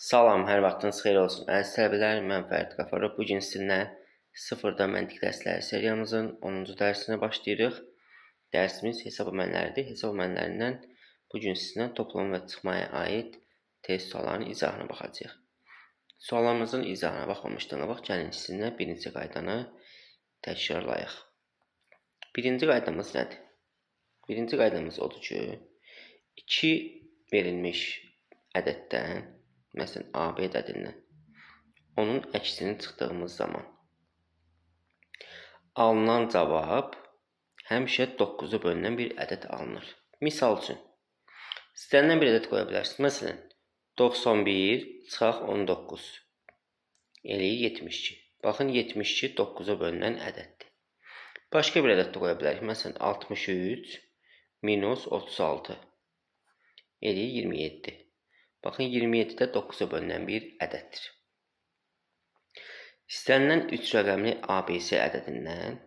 Salam, hər vaxtınız xeyir olsun. Əziz tələbələr, mən Fərid Qafarov. Bu gün sizinlə sıfırdan məntiq dərsləri seriyamızın 10-cu dərsinə başlayırıq. Dərsimiz hesab əməlləridir. Hesab əməllərindən bu gün sizinlə toplam və çıxmaya aid test suallarının izahına baxacağıq. Suallarımızın izahına baxmamışdan qabaq gəlin sizinlə bir neçə qaydanı təkrarlayaq. Birinci qaydamız nədir? Birinci qaydamız odur ki, 2 verilmiş ədəddən, məsələn, AB ədədindən onun əksini çıxdığımız zaman alınan cavab həmişə 9-a bölünən bir ədəd alınır. Misal üçün, istənilən bir ədəd qoya bilərsiniz. Məsələn, 91 çıxaq 19 eləyir 72. Baxın, 72 9-a bölünən ədəddir. Başqa bir ədəd də qoya bilərik. Məsələn, 63 minus 36 eləyir 27. Baxın, 27 də 9-a bölünən bir ədəddir. İstənilən 3 rəqəmli ABC ədədindən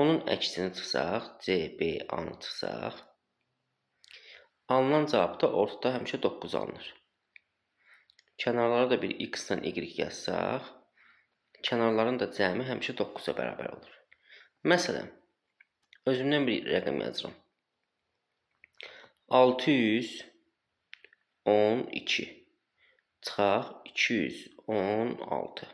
onun əksini çıxsaq, C, B, A-nı çıxsaq, alınan cavabda ortada həmişə 9 alınır. Kənarlara da bir X-dən Y yazsaq, kənarların da cəmi həmişə 9-a bərabər olur. Məsələn, özümdən bir rəqəm yazıram. 612 çıxaq 216.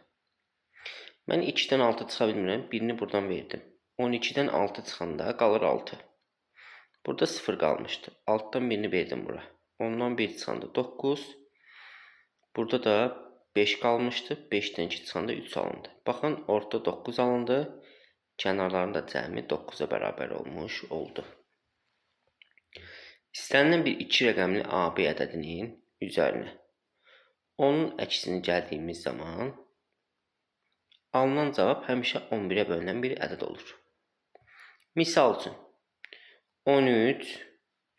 Mən 2-dən 6 çıxa bilmirəm. Birini buradan verdim. 12-dən 6 çıxanda qalır 6. Burada 0 qalmışdı. 6-dan birini verdim bura. 10-dan 1 çıxanda 9. Burada da 5 qalmışdı. 5-dən 2 çıxanda 3 alındı. Baxın, ortada 9 alındı. Kənarların da cəmi 9-a bərabər olmuş oldu. İstənilən bir 2 rəqəmli AB ədədinin üzərinə onun əksini gəldiyimiz zaman alınan cavab həmişə 11-ə bölünən bir ədəd olur. Misal üçün, 13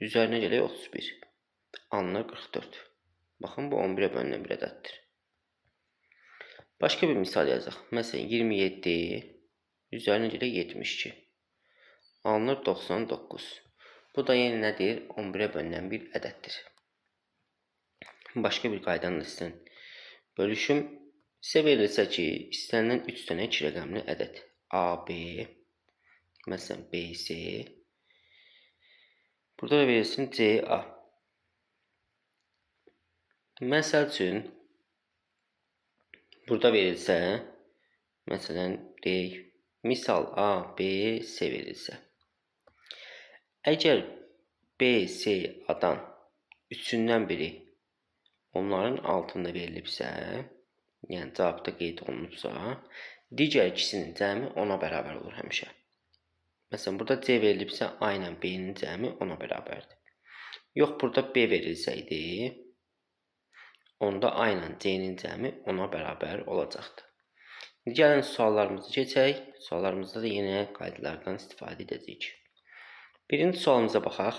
üzərinə gələk 31, alınır 44. Baxın, bu 11-ə bölünən bir ədəddir. Başqa bir misal yazaq. Məsələn, 27 üzərinə gələk 72, alınır 99. Bu da yenə nədir? 11-ə bölünən bir ədəddir. Başqa bir qaydanı da sizdən bölüşüm. Sizə verilsə ki, istənilən 3 dənə 2 rəqəmli ədəd A, B, məsələn, B, C. Burada da verilsin C, A. Məsəl üçün, burada verilsə, məsələn, deyək, misal A, B, C verilsə. Əgər B, C, A-dan üçündən biri onların altında verilibsə, yəni cavabda qeyd olunubsa, digər ikisinin cəmi ona bərabər olur həmişə. Məsələn, burada C verilibsə, A ilə B-nin cəmi ona bərabərdir. Yox, burada B verilsəydi, onda A ilə C-nin cəmi ona bərabər olacaqdır. Gəlin suallarımızı keçək. Suallarımızda da yenə qaydalardan istifadə edəcəyik. Birinci sualımıza baxaq.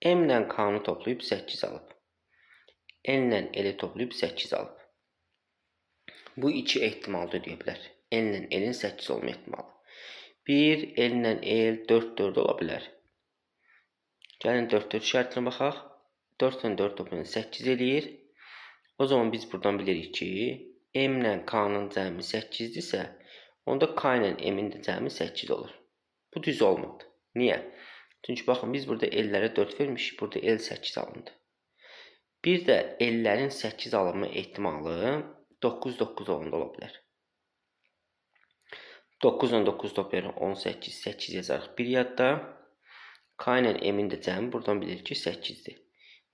M ilə K-nı toplayıb 8 alıb. N ilə L-i toplayıb 8 alıb. Bu iki ehtimalda deyə bilər. N ilə L-in 8 olma ehtimalı. 1, L ilə L 4, 4 ola bilər. Gəlin 4, 4 şərtinə baxaq. 4 ilə 4 toplayın 8 eləyir. O zaman biz buradan bilirik ki, M ilə K-nın cəmi 8-dirsə, onda K ilə M-in də cəmi 8 olur. Bu düz olmadı. Niyə? Çünki baxın, biz burada L-lərə 4 vermişik, burada L 8 alındı. Bir də L-lərin 8 alınma ehtimalı 9, 9 olanda ola bilər. 9 ilə 9 toplayaraq 18, 8 yazarıq bir yadda. K ilə M-in də cəmi buradan bilirik ki, 8-dir.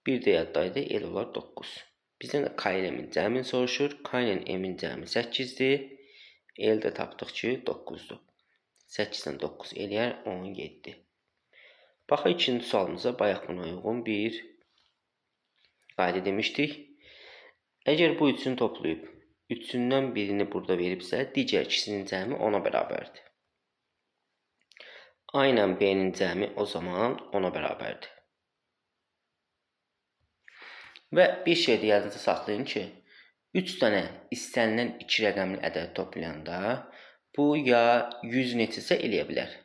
Bir də yaddaydı, L olar 9. Bizdən də K ilə M-in cəmini soruşur. K ilə M-in cəmi 8-dir. L də tapdıq ki, 9-dur. 8-dən 9 eləyər 17. Baxaq ikinci sualımıza. Bayaq buna uyğun bir qayda demişdik. Əgər bu üçünü toplayıb, üçündən birini burada veribsə, digər ikisinin cəmi ona bərabərdir. A ilə B-nin cəmi o zaman ona bərabərdir. Və bir şey də yadınızda saxlayın ki, 3 dənə istənilən 2 rəqəmli ədəd toplayanda bu ya 100 neçəsə eləyə bilər.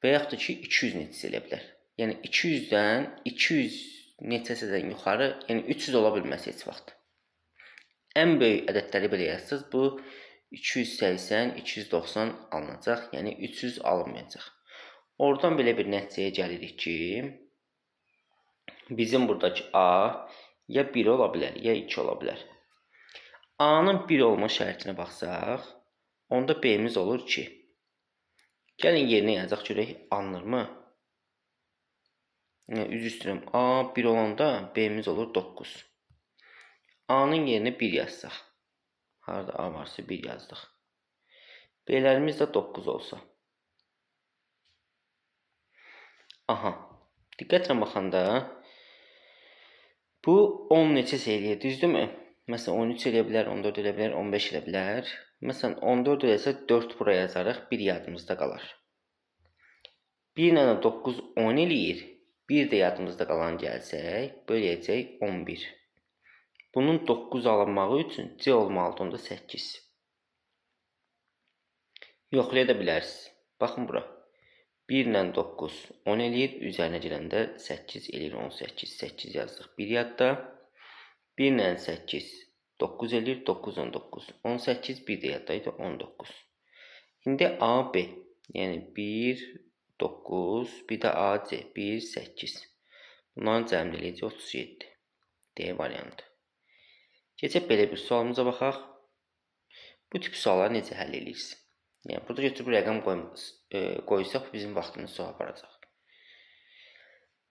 Və yaxud da ki, 200 neçəsə eləyə bilər. Yəni 200-dən 200 neçəsindən yuxarı, yəni 300 ola bilməz heç vaxt. Ən böyük ədədləri belə yazsaz, bu 280, 290 alınacaq, yəni 300 alınmayacaq. Oradan belə bir nəticəyə gəlirik ki, bizim buradakı A ya 1 ola bilər, ya 2 ola bilər. A-nın 1 olma şərtinə baxsaq, onda B-miz olur 2. Gəlin yerinə yazaq görək, alınırmı? Yəni, üzr istəyirəm, A 1 olanda B-miz olur 9. A-nın yerinə 1 yazsaq. Harada A varsa 1 yazdıq. B-lərimiz də 9 olsa. Aha, diqqətlə baxanda bu 10 neçəsə eləyir, düzdürmü? Məsələn, 13 eləyə bilər, 14 eləyə bilər, 15 eləyə bilər. Məsələn, 14 eləsə 4 bura yazarıq, 1 yadımızda qalar. 1 ilə də 9 10 eləyir. 1 də yadımızda qalan gəlsək, böləyəcək 11. Bunun 9 alınmağı üçün C olmalıdır, onda 8. Yoxlaya da bilərsiniz. Baxın bura. 1 ilə 9 10 eləyir, üzərinə gələndə 8 eləyir, 18, 8 yazdıq. 1 yadda. 1 ilə 8 9 eləyir, 9, 19. 18 1 də yaddaydı, 19. İndi AB, yəni 1, 9, bir də AC, 1, 8. Bunların cəmini eləyəcək 37. D variantı. Keçək belə bir sualımıza baxaq. Bu tip sualları necə həll edirsiniz? Yəni, burada götürüb rəqəm qoysaq, bizim vaxtımız çox aparacaq.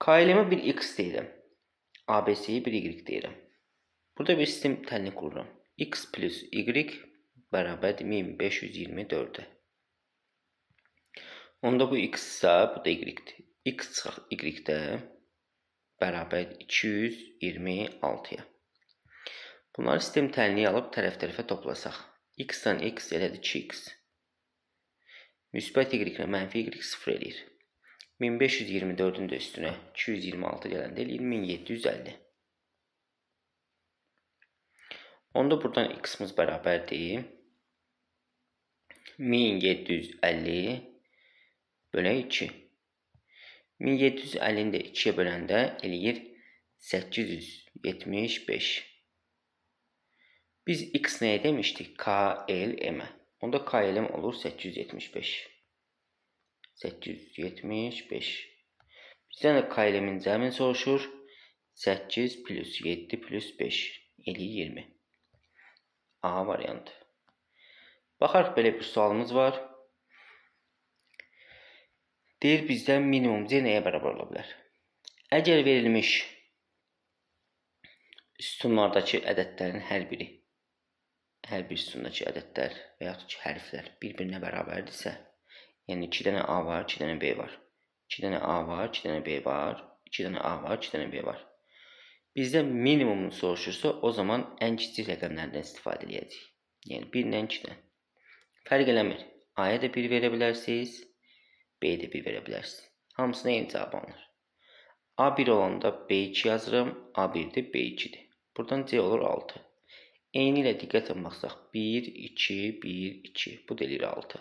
KLM-ə bir X deyirəm. ABC-yi bir Y deyirəm. Burada bir sistem tənlik qururam. X plus Y bərabərdir 1524-ə. Onda bu X isə, bu da Y-dir. X çıxaq Y-də bərabərdir 226-ya. Bunları sistem tənliyi alıb tərəf-tərəfə toplasaq. X-dan X elədir 2X. Müsbət Y ilə mənfi Y 0 eləyir. 1524-ün də üstünə 226 gələndə eləyir 1750. Onda buradan X-imiz bərabərdir 1750 bölək 2. 1750-ni də 2-yə böləndə eləyir 875. Biz X nəyə demişdik? K, L, M-ə. Onda K, L, M olur 875. 875. Bizdən də K, L, M-in cəmini soruşur. 8 plus 7 plus 5 eləyir 20. A variantı. Baxarıq, belə bir sualımız var. Deyir bizdən minimum C nəyə bərabər ola bilər? Əgər verilmiş sütunlardakı ədədlərin hər biri, hər bir sütundakı ədədlər və yaxud ki, hərflər bir-birinə bərabərdirsə, yəni 2 dənə A var, 2 dənə B var. 2 dənə A var, 2 dənə B var, 2 dənə A var, 2 dənə B var. Bizdə minimumunu soruşursa, o zaman ən kiçik rəqəmlərdən istifadə edəcəyik. Yəni 1 ilə 2-dən. Fərq eləmir. A-ya da 1 verə bilərsiniz, B-yə də 1 verə bilərsiniz. Hamısına eyni cavab alınır. A1 olanda B2 yazıram, A1-dir, B2-dir. Buradan C olur 6. Eyni ilə diqqətlə baxsaq, 1, 2, 1, 2. Bu da eləyir 6.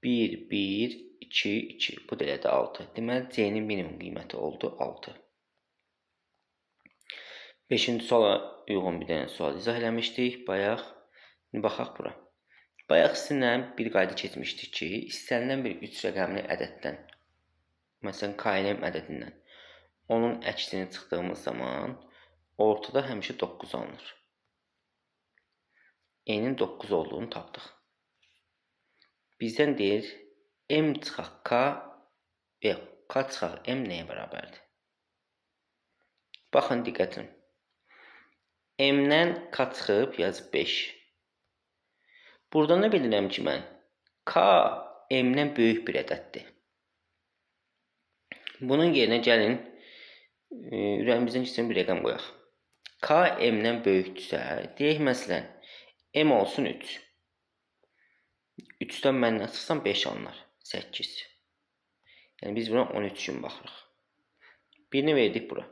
1, 1, 2, 2. Bu da elədi 6. Deməli, C-nin minimum qiyməti oldu 6. 5-ci suala uyğun bir dənə sual izah eləmişdik bayaq. İndi baxaq bura. Bayaq sizinlə bir qayda keçmişdik ki, istənilən bir 3 rəqəmli ədəddən, məsələn, KLM ədədindən, onun əksini çıxdığımız zaman ortada həmişə 9 alınır. N-in 9 olduğunu tapdıq. Bizdən deyir, M çıxaq K və K çıxaq M nəyə bərabərdir? Baxın, diqqətin. M-dən K çıxıb yazıb 5. Buradan da bilirəm ki, mən K M-dən böyük bir ədəddir. Bunun yerinə gəlin, ürəyimizdən keçən bir rəqəm qoyaq. K M-dən böyükdürsə, deyək məsələn, M olsun 3. 3-dən mən nə çıxsam 5 alınар. 8. Yəni biz buna 13 kimi baxırıq. Birini verdik bura.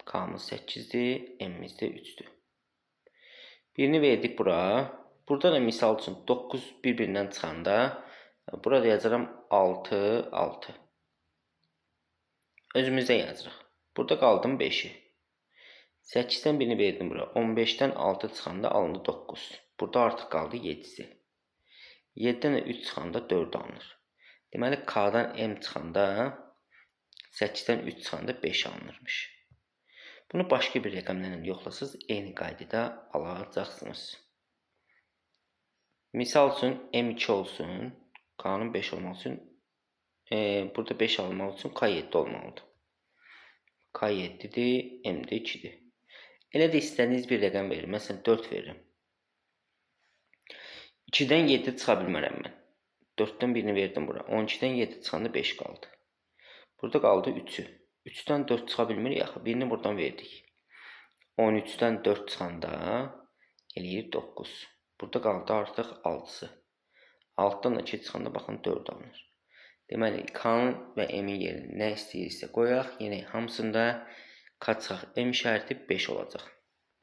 K'mız 8-dir, M'miz də 3-dür. Birini verdik bura. Burada da misal üçün 9 bir-birindən çıxanda burada yazaram 6, 6. Özümüzdən yazırıq. Burada qaldım 5-i. 8-dən birini verdim bura. 15-dən 6 çıxanda alındı 9. Burada artıq qaldı 7-si. 7-dən də 3 çıxanda 4 alınır. Deməli, K-dan M çıxanda 8-dən 3 çıxanda 5 alınırmış. Bunu başqa bir rəqəmlərlə yoxlasız, eyni qaydada alacaqsınız. Misal üçün, M2 olsun, K-nın 5 olmaq üçün, burada 5 almaq üçün K 7 olmalıdır. K 7-dir, M də 2-dir. Elə də istədiyiniz bir rəqəm verir. Məsələn, 4 verirəm. 2-dən 7 çıxa bilmərəm mən. 4-dən birini verdim bura. 12-dən 7 çıxanda 5 qaldı. Burada qaldı 3-ü. 3-dən 4 çıxa bilmirik axı. Birini buradan verdik. 13-dən 4 çıxanda eləyir 9. Burada qaldı artıq 6-sı. 6-dan da 2 çıxanda baxın 4 alınır. Deməli, K-nın və M-in yerinə nə istəyirsə qoyaq. Yenə hamısında K çıxaq M işarəti 5 olacaq.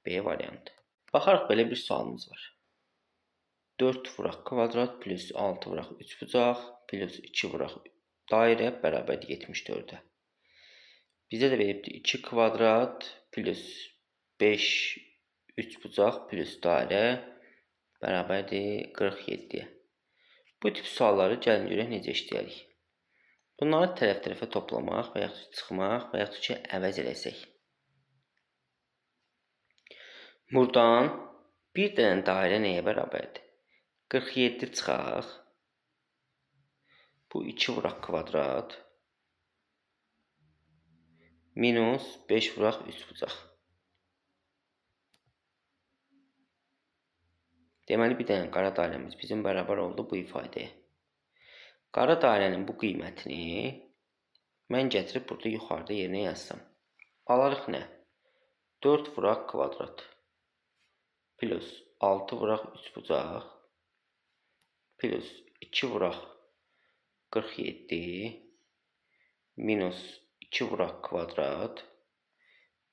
B variantı. Baxarıq, belə bir sualımız var. 4 vuraq kvadrat plus 6 vuraq 3 bucaq plus 2 vuraq dairə bərabərdir 74-ə. Bizə də veribdir 2 kvadrat plus 5 3 bucaq plus dairə bərabərdir 47-yə. Bu tip sualları gəlin görək necə işləyərik. Bunları tərəf-tərəfə toplamaq və yaxud çıxmaq və yaxud ki, əvəz eləsək. Buradan bir dənə dairə nəyə bərabərdir? 47 çıxaq. Bu 2 vuraq kvadrat minus 5 vuraq 3 bucaq. Deməli, bir dənə qara dairəmiz bizim bərabər oldu bu ifadəyə. Qara dairənin bu qiymətini mən gətirib burada yuxarıda yerinə yazsam. Alarıq nə? 4 vuraq kvadrat plus 6 vuraq 3 bucaq plus 2 vuraq 47 minus 2 vuraq kvadrat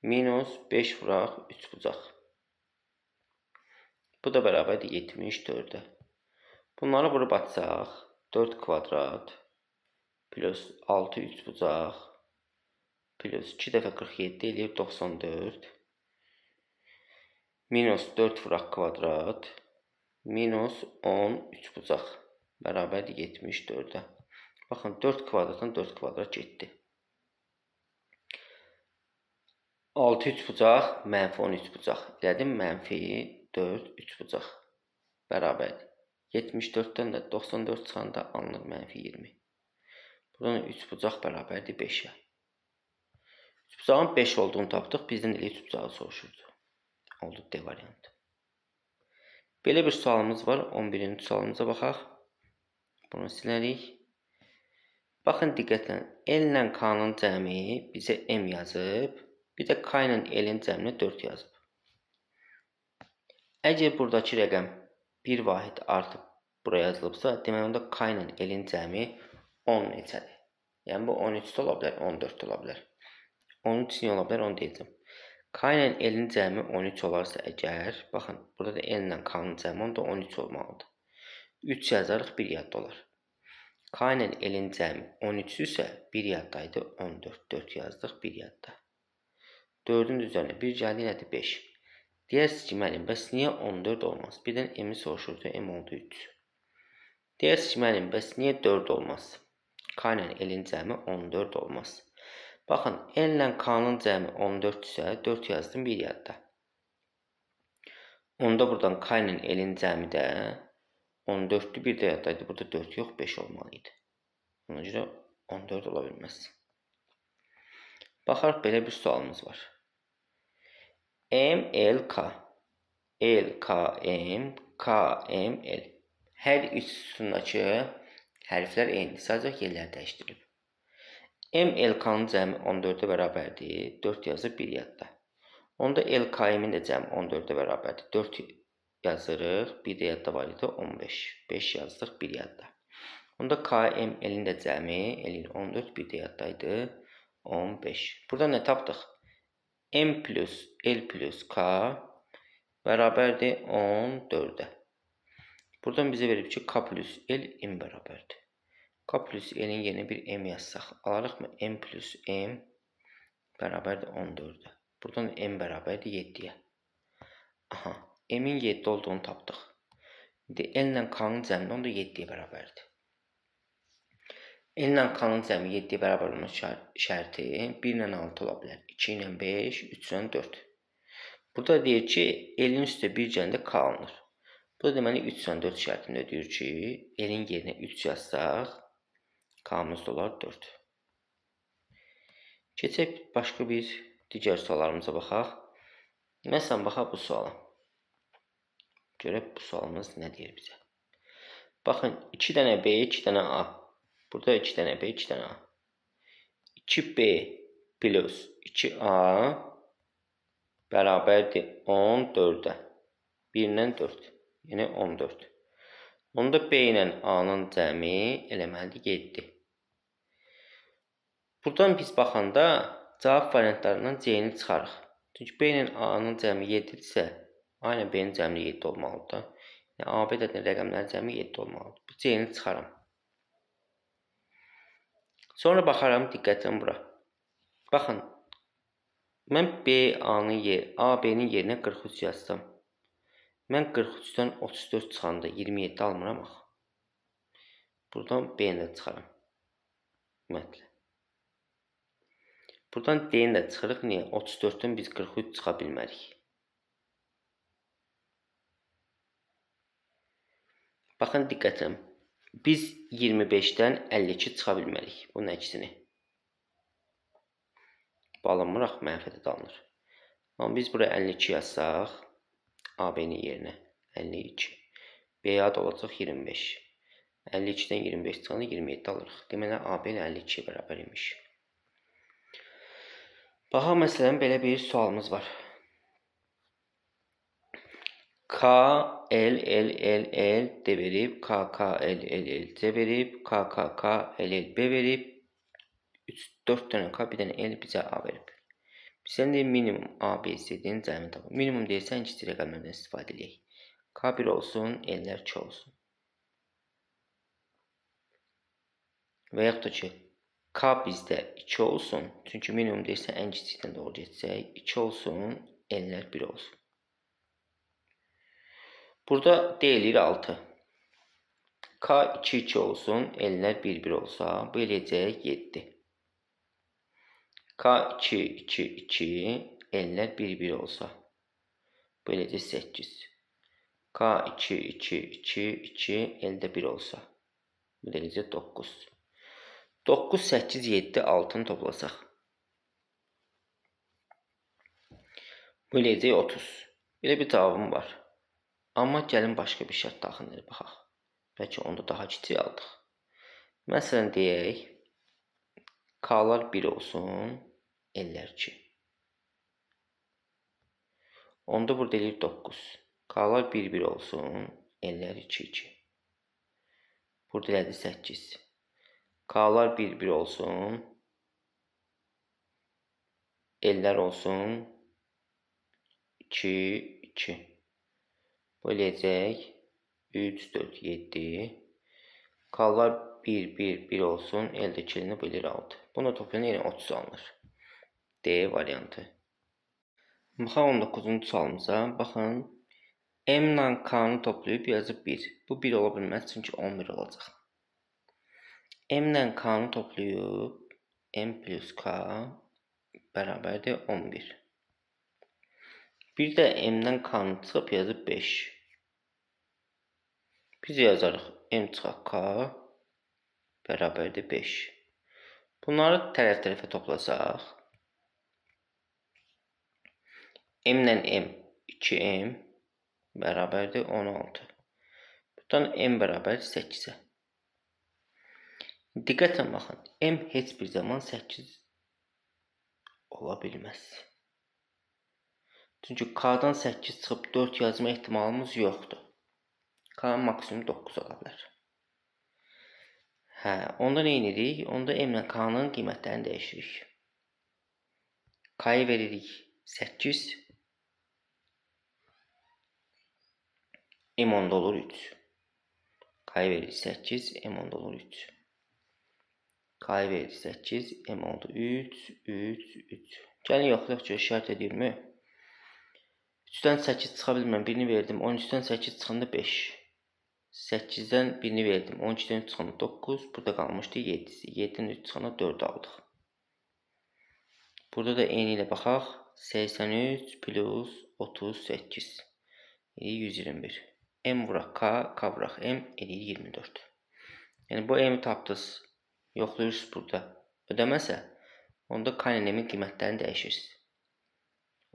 minus 5 vuraq 3 bucaq. Bu da bərabərdir 74-ə. Bunları vurub atsaq 4 kvadrat plus 6 3 bucaq plus 2 dəfə 47 eləyir 94 minus 4 vuraq kvadrat minus 10 3 bucaq bərabərdir 74-ə. Baxın, 4 kvadratdan 4 kvadrat getdi. 6 3 bucaq mənfi 13 bucaq. Elədim mənfi 4 3 bucaq bərabərdir. 74-dən də 94 çıxanda alınır mənfi 20. Buradan 3 bucaq bərabərdir 5-ə. 3 bucağın 5 olduğunu tapdıq. Bizdən elə 3 bucağı soruşurdu. Oldu D variantı. Belə bir sualımız var. 11-ci sualımıza baxaq. Bunu silərik. Baxın diqqətlə. L ilə K-nın cəmi bizə M yazıb. Bir də K ilə L-in cəminə 4 yazıb. Əgər buradakı rəqəm bir vahid artıb bura yazılıbsa, deməli onda K ilə L-in cəmi 10 neçədir? Yəni bu 13 də ola bilər, 14 də ola bilər. 13 niyə ola bilər, onu deyəcəm. K ilə L-in cəmi 13 olarsa əgər, baxın, burada da L ilə K-nın cəmi onda 13 olmalıdır. 3 yazarıq, 1 yadda olar. K ilə L-in cəmi 13 isə 1 yaddaydı, 14. 4 yazdıq, 1 yadda. 4-ün üzərinə 1 gəldi, nədir? 5. Deyərsiniz ki, müəllim, bəs niyə 14 olmaz? Birdən M-i soruşurdu, M oldu 3. Deyərsiniz ki, müəllim, bəs niyə 4 olmaz? K ilə L-in cəmi 14 olmaz. Baxın, L ilə K-nın cəmi 14 isə 4 yazdım 1 yadda. Onda buradan K ilə L-in cəmi də 14-dür, bir də yaddaydı. Burada 4 yox, 5 olmalı idi. Ona görə 14 ola bilməz. Baxarıq, belə bir sualımız var. M, L, K. L, K, M, K, M, L. Hər üç sütundakı hərflər eyni, sadəcə yerlər dəyişdirilib. M, L, K-nın cəmi 14-ə bərabərdir. 4 yazıb 1 yadda. Onda L, K, M-in də cəmi 14-ə bərabərdir. 4 yazırıq, bir də yadda var idi 15. 5 yazdıq, 1 yadda. Onda K, M, L-in də cəmi eləyir 14, bir də yaddaydı 15. Burada nə tapdıq? M plus L plus K bərabərdir 14-ə. Buradan bizə verib ki, K plus L M bərabərdir. K plus L-in yerinə bir M yazsaq, alarıq mı? M plus M bərabərdir 14-ə. Buradan M bərabərdir 7-yə. Aha, M-in 7 olduğunu tapdıq. İndi L ilə K-nın cəmi onda 7-yə bərabərdir. L ilə K-nın cəmi 7-yə bərabər olması şərti 1 ilə 6 ola bilər. 2 ilə 5, 3 ilə 4. Burada deyir ki, L-in üstə 1 gələndə K alınır. Bu da deməli 3 ilə 4 şərtini ödəyir ki, L-in yerinə 3 yazsaq, K-mız da olar 4. Keçək başqa bir digər suallarımıza baxaq. Məsələn, baxaq bu suala. Görək bu sualımız nə deyir bizə. Baxın, 2 dənə B, 2 dənə A. Burada 2 dənə B, 2 dənə A. 2B plus 2A bərabərdir 14-ə. 1 ilə 4, yəni 14. Onda B ilə A-nın cəmi eləməlidir 7. Buradan biz baxanda cavab variantlarından C-ni çıxarıq. Çünki B ilə A-nın cəmi 7-dirsə, A ilə B-nin cəmi 7 olmalıdır. Yəni A, B də rəqəmlərin cəmi 7 olmalıdır. Bu C-ni çıxaram. Sonra baxaram diqqətlə bura. Baxın, mən A, B-nin yerinə 43 yazsam, mən 43-dən 34 çıxanda 27 almıram axı. Buradan B-ni də çıxaram. Ümumiyyətlə. Buradan D-ni də çıxırıq. Niyə? 34-dən biz 43 çıxa bilmərik. Baxın, diqqətlə. Biz 25-dən 52 çıxa bilmərik. Bunun əksini. Bu alınmır, mənfi ədəd alınır. Amma biz buraya 52 yazsaq, AB-nin yerinə 52. BA da olacaq 25. 52-dən 25 çıxanda 27 alırıq. Deməli, AB ilə 52-yə bərabər imiş. Baxaq, məsələn, belə bir sualımız var. K, L, L, L, L, D verib, K, K, L, L, L, C verib, K, K, K, L, L, B verib, 3, 4 dənə K, bir dənə L bizə A verib. Bizə deyir minimum A, B, C, D-nin cəmini tapın. Minimum deyirsən, kiçik rəqəmlərdən istifadə eləyək. K 1 olsun, L-lər 2 olsun. Və yaxud da ki, K bizdə 2 olsun. Çünki minimum deyirsən, ən kiçikdən doğru getsək, 2 olsun, L-lər 1 olsun. Burada D eləyir 6. K 2, 2 olsun, L-lər 1, 1 olsa, bu eləyəcək 7. K 2, 2, 2, L-lər 1, 1 olsa, bu eləyəcək 8. K 2, 2, 2, 2, L-də 1 olsa, bu da eləyəcək 9. 9, 8, 7, 6-nı toplasaq. Bu eləyəcək 30. Belə bir cavabım var. Amma gəlin başqa bir şərt daxil edib baxaq. Bəlkə onda daha kiçik aldıq. Məsələn deyək, K-lar 1 olsun, L-lər 2. Onda burada eləyir 9. K-lar 1, 1 olsun, L-lər 2, 2. Burada elədi 8. K-lar 1, 1 olsun, L-lər olsun 2, 2. Bu eləyəcək 3, 4, 7. K-lar 1, 1, 1 olsun, L-də 2-ni bu eləyir 6. Bunu toplayanda yenə 30 alınır. D variantı. Baxaq 19-cu sualımıza. Baxın, M ilə K-nı toplayıb yazıb 1. Bu 1 ola bilməz, çünki 11 olacaq. M ilə K-nı toplayıb M plus K bərabərdir 11. Bir də M-dən K-nı çıxıb yazıb 5. Biz yazarıq M çıxaq K bərabərdir 5. Bunları tərəf-tərəfə toplasaq, M ilə M 2M bərabərdir 16. Buradan M bərabər 8-ə. Diqqətlə baxın, M heç bir zaman 8 ola bilməz. Çünki K-dan 8 çıxıb 4 yazma ehtimalımız yoxdur. K maksimum 9 ola bilər. Hə, onda nə edirik? Onda M ilə K-nın qiymətlərini dəyişirik. K-yı veririk 8. M onda olur 3. K-yı veririk 8, M onda olur 3. K-yı verdik 8, M oldu 3, 3, 3. Gəlin yoxlayaq ki, şərt edirmi? 3-dən 8 çıxa bilmirəm, birini verdim. 13-dən 8 çıxanda 5. 8-dən birini verdim. 12-dən 3 çıxanda 9. Burada qalmışdı 7-si. 7-dən 3 çıxanda 4 aldıq. Burada da eyni ilə baxaq. 83 plus 38. Eləyir 121. M vuraq K, K vuraq M eləyir 24. Yəni bu M-i tapdınız. Yoxlayırsınız burada. Ödəməsə, onda K ilə M-in qiymətlərini dəyişirsiniz.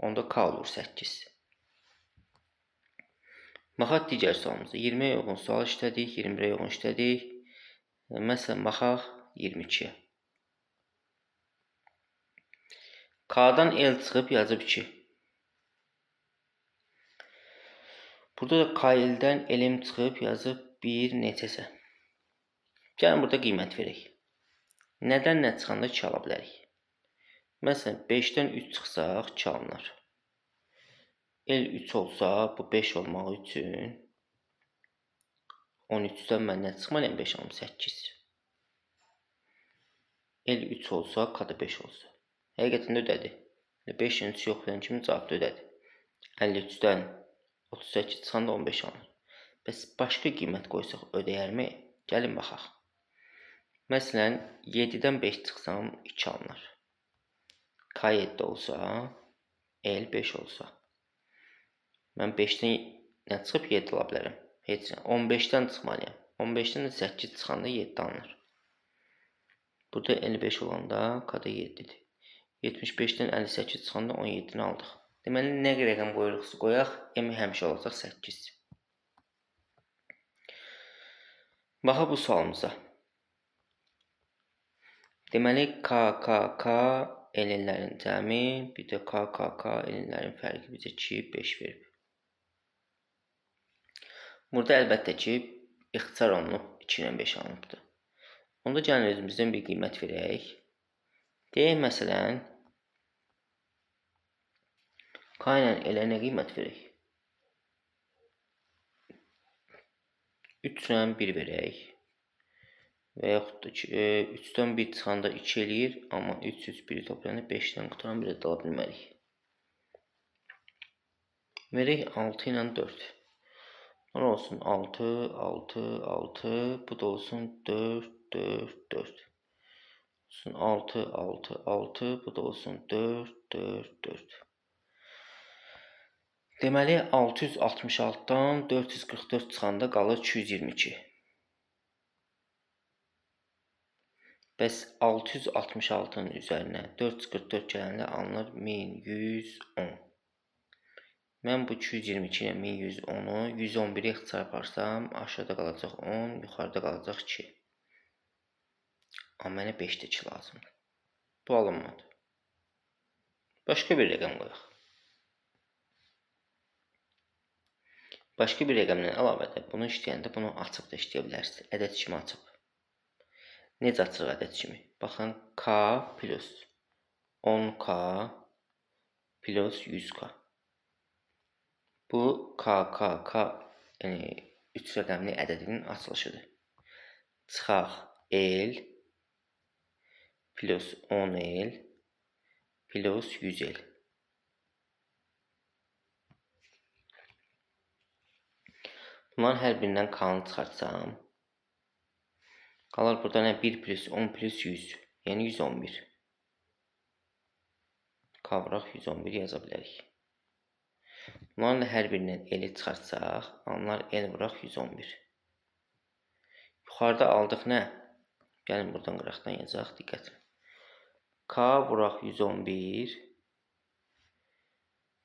Onda K olur 8. Baxaq digər sualımıza. 20-yə uyğun sual işlədik, 21-ə uyğun işlədik. Məsələn, baxaq 22-yə. K-dan L çıxıb yazıb 2. Burada da K L-dən L-m çıxıb yazıb 1 neçəsə. Gəlin burada qiymət verək. Nədən nə çıxanda 2 ala bilərik? Məsələn, 5-dən 3 çıxsaq 2 alınар. L 3 olsa, bu 5 olmağı üçün 13-dən mən nə çıxmalıyam? 5 alım, 8. L 3 olsa, K da 5 olsa. Həqiqətən də ödədi. 5-in 3 yoxlayan kimi cavab da ödədi. 53-dən 38 çıxanda 15 alınır. Bəs başqa qiymət qoysaq ödəyərmi? Gəlin baxaq. Məsələn, 7-dən 5 çıxsam 2 alınır. K 7 olsa, L 5 olsa. Mən 5-dən nə çıxıb 7 ala bilərəm. Heç nə. 15-dən çıxmalıyam. 15-dən də 8 çıxanda 7 alınır. Burada L 5 olanda K da 7-dir. 75-dən 58 çıxanda 17-ni aldıq. Deməli, nə rəqəm qoyuruqsa qoyaq, M həmişə olacaq 8. Baxaq bu sualımıza. Deməli, K, K, K L-lərin cəmi, bir də K, K, K L-lərin fərqi bizə 2, 5 verib. Burada əlbəttə ki, ixtisar olunub, 2 ilə 5 alınıbdır. Onda gəlin özümüzdən bir qiymət verək. Deyək, məsələn, K ilə L-ə nə qiymət verək? 3 ilə 1 verək. Və yaxud da ki, 3-dən 1 çıxanda 2 eləyir, amma 3, 3, 1-i toplayanda 5-dən qutaran bir də ala bilmərik. Verək 6 ilə 4. Bunlar olsun 6, 6, 6, bu da olsun 4, 4, 4. Olsun 6, 6, 6, bu da olsun 4, 4, 4. Deməli, 666-dan 444 çıxanda qalır 222. Bəs 666-nın üzərinə 444 gələndə alınır 1110. Mən bu 222 ilə 1110-u 111-i ixtisar aparsam, aşağıda qalacaq 10, yuxarıda qalacaq 2. Amma mənə 5 də 2 lazımdır. Bu alınmadı. Başqa bir rəqəm qoyaq. Başqa bir rəqəmdən əlavə də bunu işləyəndə bunu açıb da işləyə bilərsiniz. Ədəd kimi açıb. Necə açırıq ədəd kimi? Baxın, K plus 10K plus 100K. Bu K, K, K, yəni 3 rəqəmli ədədinin açılışıdır. Çıxaq L plus 10L plus 100L. Bunların hər birindən K-nı çıxartsam, qalır burada nə? 1 plus 10 plus 100, yəni 111. K vuraq 111 yaza bilərik. Bunların da hər birindən L-i çıxartsaq, alınlar L vuraq 111. Yuxarıda aldıq nə? Gəlin buradan qıraqdan yazaq, diqqət. K vuraq 111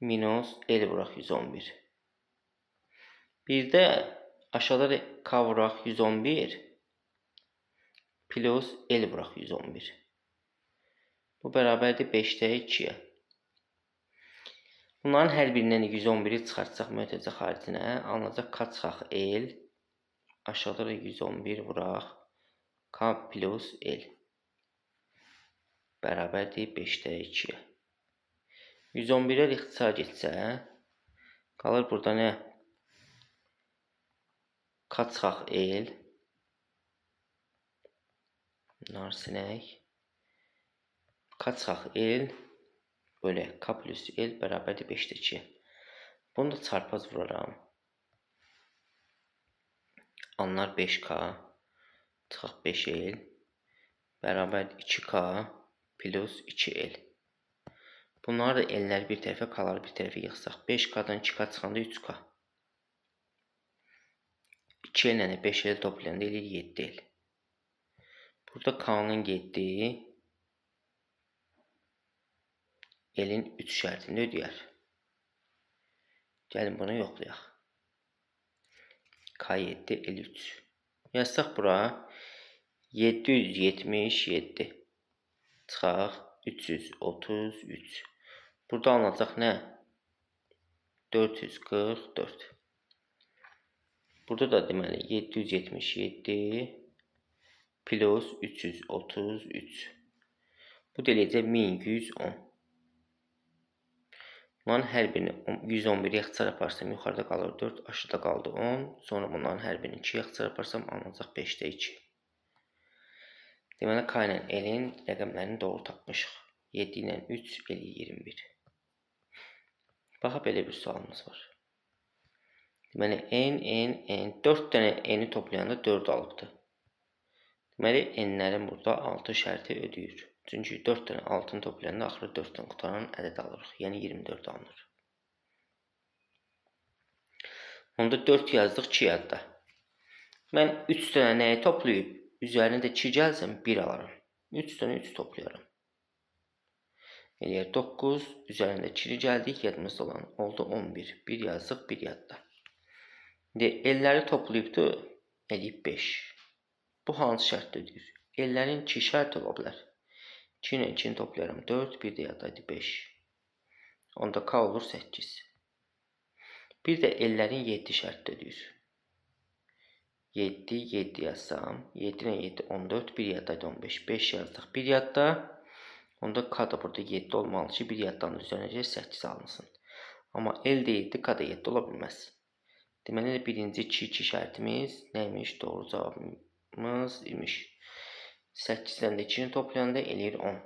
minus L vuraq 111. Bir də aşağıda da K vuraq 111 plus L vuraq 111. Bu bərabərdir 5-də 2-yə. Bunların hər birindən 111-i çıxartsaq mötərizə xaricinə, alınacaq K çıxaq L, aşağıda da 111 vuraq K plus L. Bərabərdir 5-də 2-yə. 111-ə ixtisar getsə, qalır burada nə? K çıxaq L Nar sinək. K çıxaq L bölək K plus L bərabərdir 5-də 2. Bunu da çarpaz vuraram. Alınar 5K çıxaq 5L bərabərdir 2K plus 2L. Bunları da L'ləri bir tərəfə, K'ları bir tərəfə yığsaq. 5K'dan 2K çıxanda 3K. 2L ilə 5L toplayanda eləyir 7L. Burada K'nın 7, L'in 3 şərtini ödəyər. Gəlin bunu yoxlayaq. K7, L3. Yazsaq bura 777 çıxaq 333. Burada alınacaq nə? 444. Burada da deməli 777 plus 333. Bu da eləyəcək 1110. Bunların hər birini 111 ixtisar aparsam yuxarıda qalır 4, aşağıda qaldı 10. Sonra bunların hər birini 2 ixtisar aparsam alınacaq 5-də 2. Deməli K ilə L-in rəqəmlərini doğru tapmışıq. 7 ilə 3 eləyir 21. Baxa belə bir sualımız var. Deməli N, N, N 4 dənə N-i toplayanda 4 alıbdır. Deməli N-lərin burada 6 şərti ödəyir. Çünki 4 dənə 6-nı toplayanda axırı 4-dən qutaran ədəd alırıq. Yəni 24 alınır. Onda 4 yazdıq 2 yadda. Mən 3 dənə nəyi toplayıb, üzərinə də 2 gəlsəm 1 alaram. 3 dənə 3 toplayaram. Eləyər 9, üzərində 2 gəldik, yadımızda olan oldu 11. 1 yazdıq, 1 yadda. İndi L'ləri toplayıbdır, eləyib 5. Bu hansı şərtdə ödəyir? L'lərin 2 şərti ola bilər. 2 ilə 2-ni toplayaram 4, 1 də yaddaydı 5. Onda K olur 8. Bir də L'lərin 7 şərtdə ödəyir. 7, 7 yazsam, 7 ilə 7, 14, 1 yaddaydı 15. 5 yazdıq, 1 yadda. Onda K da burada 7 olmalı ki, 1 yaddan üzərinə 8 alınsın. Amma L də 7, K da 7 ola bilməz. Deməli, birinci 2-2 şərtimiz neymiş? Doğru cavabımız imiş. 8-dən də 2-ni toplayanda eləyir 10.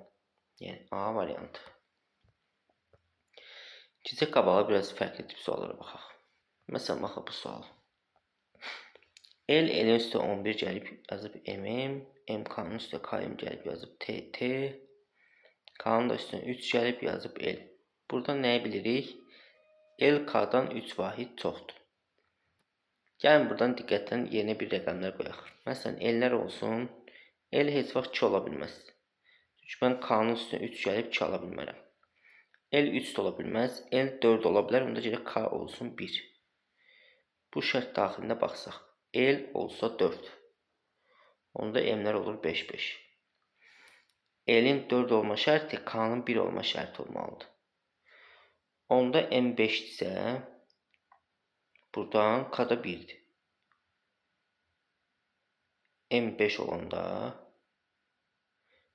Yəni A variantı. Keçək qabağa biraz fərqli tip suallara baxaq. Məsələn, baxaq bu suala. L, L-in üstə 11 gəlib yazıb MM, MK-nın üstə KM gəlib yazıb TT, K-nın da üstünə 3 gəlib yazıb L. Buradan nəyi bilirik? L K-dan 3 vahid çoxdur. Gəlin buradan diqqətlə yerinə bir rəqəmlər qoyaq. Məsələn, L-lər olsun. L heç vaxt 2 ola bilməz. Çünki mən K-nın üstünə 3 gəlib 2 ala bilmərəm. L 3 də ola bilməz. L 4 ola bilər. Onda gərək K olsun 1. Bu şərt daxilində baxsaq. L olsa 4. Onda M-lər olur 5, 5. L-in 4 olma şərti K-nın 1 olma şərti olmalıdır. Onda M 5-dirsə, buradan K da 1-dir. M5 olanda,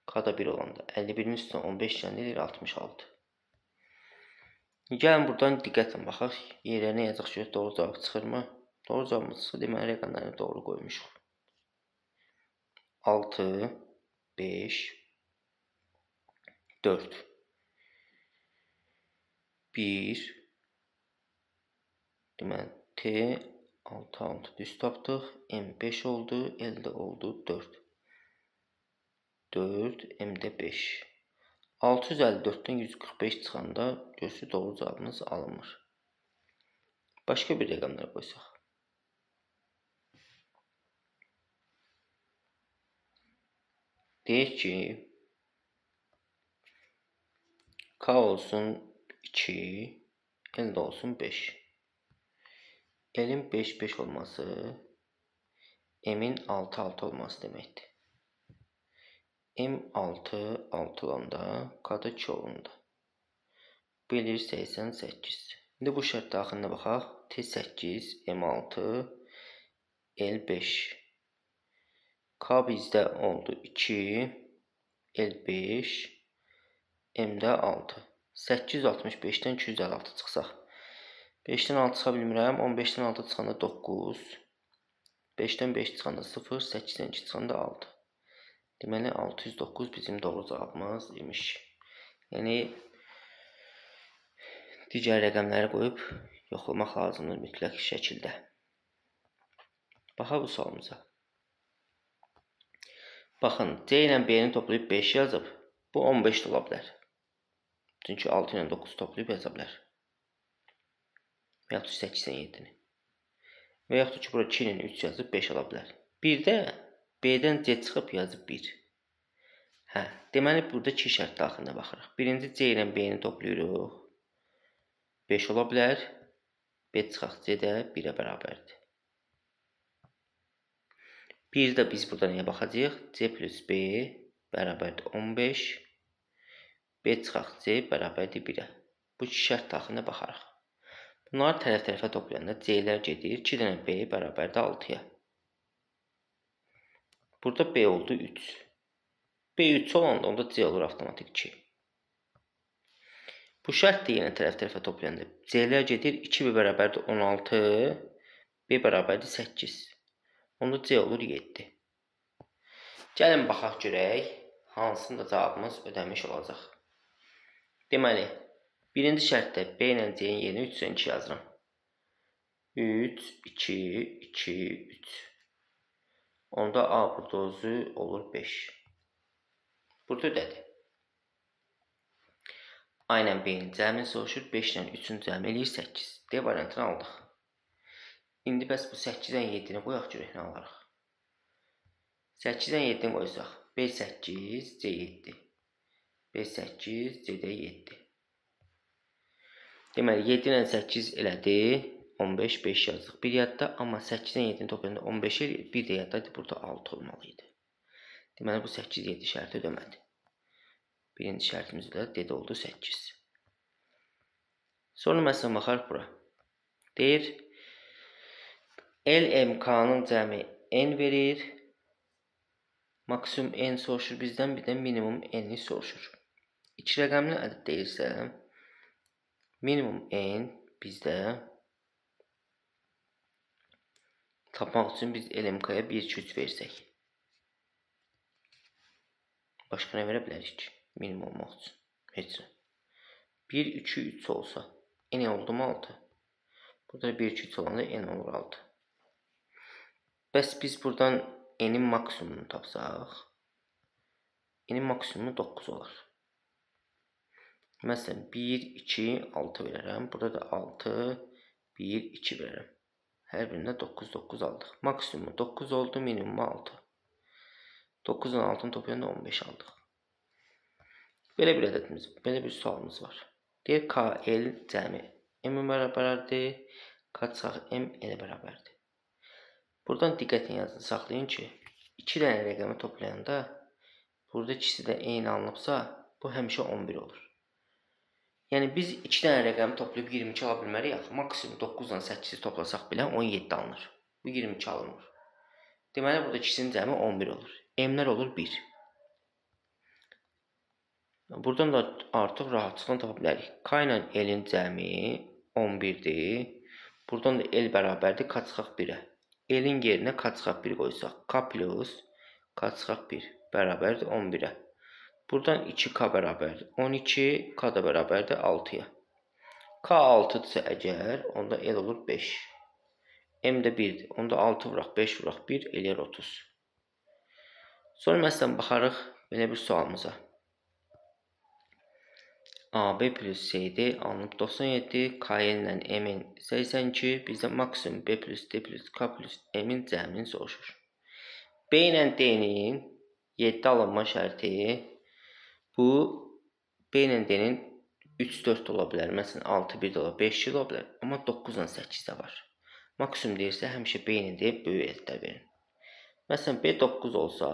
K da 1 olanda 51-in üstünə 15 gələn eləyir 66. Gəlin buradan diqqətlə baxaq. Yerlərinə yazacaq ki, doğru cavab çıxırmı? Doğru cavabımız çıxır. Deməli, rəqəmləri doğru qoymuşuq. 6, 5, 4, 1, deməli, T, 6, 6 düz tapdıq. M 5 oldu, L də oldu 4. 4, M də 5. 654-dən 145 çıxanda görürsünüz doğru cavabımız alınmır. Başqa bir rəqəmlər qoysaq. Deyək ki, K olsun 2, L də olsun 5. L-in 5, 5 olması M-in 6, 6 olması deməkdir. M 6, 6 olanda K da 2 olanda. Bu eləyir 88. İndi bu şərt daxilində baxaq. T 8, M6, L5. K bizdə oldu 2, L5, M-də 6. 865-dən 256 çıxsaq. 5-dən 6 çıxa bilmirəm. 15-dən 6 çıxanda 9. 5-dən 5 çıxanda 0, 8-dən 2 çıxanda 6. Deməli, 609 bizim doğru cavabımız imiş. Yəni, digər rəqəmləri qoyub yoxlamaq lazımdır mütləq şəkildə. Baxaq bu sualımıza. Baxın, C ilə B-ni toplayıb 5 yazıb. Bu 15 də ola bilər. Çünki 6 ilə 9 toplayıb yaza bilər. Və yaxud 8 ilə 7-ni. Və yaxud ki, bura 2 ilə 3 yazıb 5 ala bilər. Bir də B-dən C çıxıb yazıb 1. Hə, deməli, burada 2 şərt daxilində baxırıq. Birinci C ilə B-ni toplayırıq. 5 ola bilər. B çıxaq C də 1-ə bərabərdir. Bir də biz burada nəyə baxacağıq? C plus B bərabərdir 15. B çıxaq C bərabərdir 1-ə. Bu iki şərt daxilində baxarıq. Bunları tərəf-tərəfə toplayanda C-lər gedir. 2 dənə B bərabərdir 6-ya. Burada B oldu 3. B 3 olanda onda C olur avtomatik 2. Bu şərt də yenə tərəf-tərəfə toplayanda C-lər gedir. 2B bərabərdir 16. B bərabərdir 8. Onda C olur 7. Gəlin baxaq görək, hansında cavabımız ödəmiş olacaq. Deməli, birinci şərtdə B ilə C-nin yerinə 3 ilə 2 yazıram. 3, 2, 2, 3. Onda A burada özü olur 5. Burada ödədi. A ilə B-nin cəmini soruşur. 5 ilə 3-ün cəmi eləyir 8. D variantını aldıq. İndi bəs bu 8 ilə 7-ni qoyaq görək nə alarıq. 8 ilə 7-ni qoysaq B 8, C 7. B 8, C də 7. Deməli 7 ilə 8 elədi. 15, 5 yazdıq. Bir yadda, amma 8 ilə 7-ni toplayanda 15 eləyir. Bir də yaddaydı, burada 6 olmalı idi. Deməli bu 8, 7 şərti ödəmədi. Birinci şərtimizdə D də oldu 8. Sonra məsələn baxarıq bura. Deyir, L, M, K-nın cəmi N verir. Maksimum N soruşur bizdən, bir də minimum N-i soruşur. İki rəqəmli ədəd deyirsə, minimum N bizdə tapmaq üçün biz L, M, K-ya 1, 2, 3 versək. Başqa nə verə bilərik ki? Minimum olmaq üçün. Heç nə. 1, 2, 3 olsa, N oldu mu 6? Burada 1, 2, 3 olanda N olur 6. Bəs biz buradan N-in maksimumunu tapsaq, N-in maksimumu 9 olar. Məsələn, 1, 2, 6 verərəm. Burada da 6, 1, 2 verərəm. Hər birində 9, 9 aldıq. Maksimumu 9 oldu, minimumu 6. 9 ilə 6-nı toplayanda 15 aldıq. Belə bir ədədimiz, belə bir sualımız var. Deyir, K, L cəmi M bərabərdir, K çıxaq M L bərabərdir. Buradan diqqətlə yazın, saxlayın ki, 2 dənə rəqəmi toplayanda burada ikisi də eyni alınıbsa, bu həmişə 11 olur. Yəni biz 2 dənə rəqəmi toplayıb 22 ala bilmərik axı. Maksimum 9 ilə 8-i toplasaq belə 17 alınır. Bu 22 alınmır. Deməli burada ikisinin cəmi 11 olur. M-lər olur 1. Buradan da artıq rahatlıqla tapa bilərik. K ilə L-in cəmi 11-dir. Buradan da L bərabərdir K çıxaq 1-ə. L-in yerinə K çıxaq 1 qoysaq, K plus K çıxaq 1 bərabərdir 11-ə. Buradan 2K bərabərdir 12, K da bərabərdir 6-ya. K 6-dırsa əgər, onda L olur 5. M də 1-dir. Onda 6 vuraq, 5 vuraq, 1 eləyər 30. Sonra məsələn baxarıq belə bir sualımıza. AB plus CD alınıb 97, KL ilə M-in 82, bizdə maksimum B plus D plus K plus M-in cəmini soruşur. B ilə D-nin 7 alınma şərti bu B ilə D-nin 3, 4 ola bilər, məsələn 6, 1 də ola bilər, 5, 2 də ola bilər, amma 9 ilə 8 də var. Maksimum deyirsə həmişə B ilə D böyük ədədlər verin. Məsələn B 9 olsa,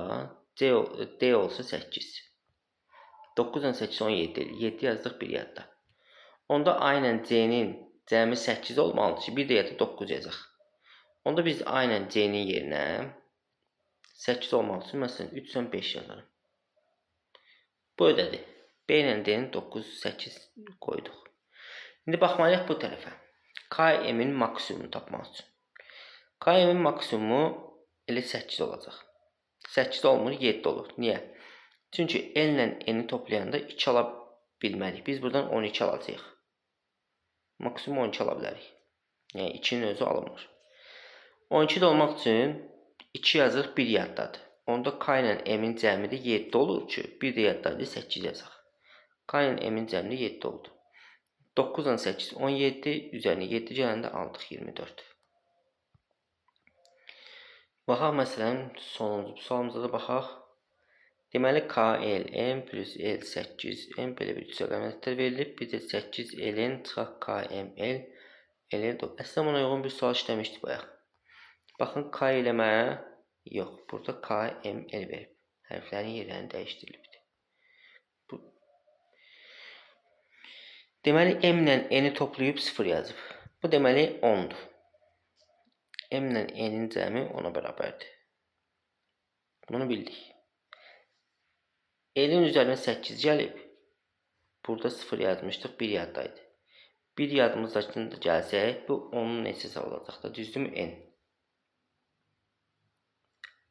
D olsa 8. 9 ilə 8 17 eləyir. 7 yazdıq bir yadda. Onda A ilə C-nin cəmi 8 olmalıdır ki, bir də yadda 9 yazaq. Onda biz A ilə C-nin yerinə 8 olmaq üçün məsələn 3 ilə 5 yazarım. Bu ödədi. B ilə D-nin 9, 8 qoyduq. İndi baxmalıyıq bu tərəfə. KM-in maksimumunu tapmaq üçün. KM-in maksimumu elə 8 olacaq. 8 olmur, 7 olur. Niyə? Çünki L ilə N-i toplayanda 2 ala bilmərik. Biz buradan 12 alacağıq. Maksimum 12 ala bilərik. Yəni 2-nin özü alınmır. 12 də olmaq üçün 2 yazırıq, 1 yaddadır. Onda K ilə M-in cəmi də 7 olur ki, 1 də yaddadır, 8 yazaq. K ilə M-in cəmi də 7 oldu. 9 ilə 8, 17, üzərinə 7 gələndə aldıq 24. Baxaq, məsələn, sonuncu sualımıza da baxaq. Deməli, K, L, M plus L, 8, M belə bir üçəqəmətlər verilib. Bir də 8 L-in çıxaq K, M, L, L, L. Əslində, buna uyğun bir sual işləmişdik bayaq. Baxın, K eləmə, yox, burada K, M, L verib. Hərflərin yerlərini dəyişdirilibdir. Bu... Deməli, M ilə N-i toplayıb 0 yazıb. Bu deməli 10-dur. M ilə N-in cəmi 10-a bərabərdir. Bunu bildik. L-in üzərinə 8 gəlib. Burada 0 yazmışdıq, 1 yaddaydı. 1 yadımızdakını da gəlsək, bu 10-un neçəsi olacaq da, düzdürmü? N.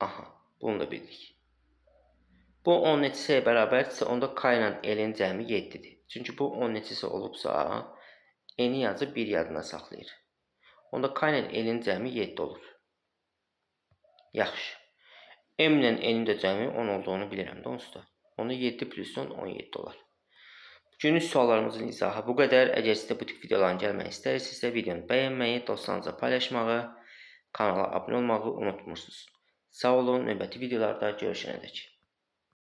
Aha, bunu da bildik. Bu 10 neçəsiyə bərabərdirsə, onda K ilə L-in cəmi 7-dir. Çünki bu 10 neçəsi olubsa, N-i yazıb 1 yadına saxlayır. Onda K ilə L-in cəmi 7 olur. Yaxşı. M ilə N-in də cəmi 10 olduğunu bilirəm də onsuz da. Onda 7 plus 10, 17 olar. Bugünlük suallarımızın izahı bu qədər. Əgər sizdə bu tip videoların gəlməyini istəyirsinizsə, videonu bəyənməyi, dostlarınızla paylaşmağı, kanala abunə olmağı unutmursunuz. Sağ olun, növbəti videolarda görüşənədək.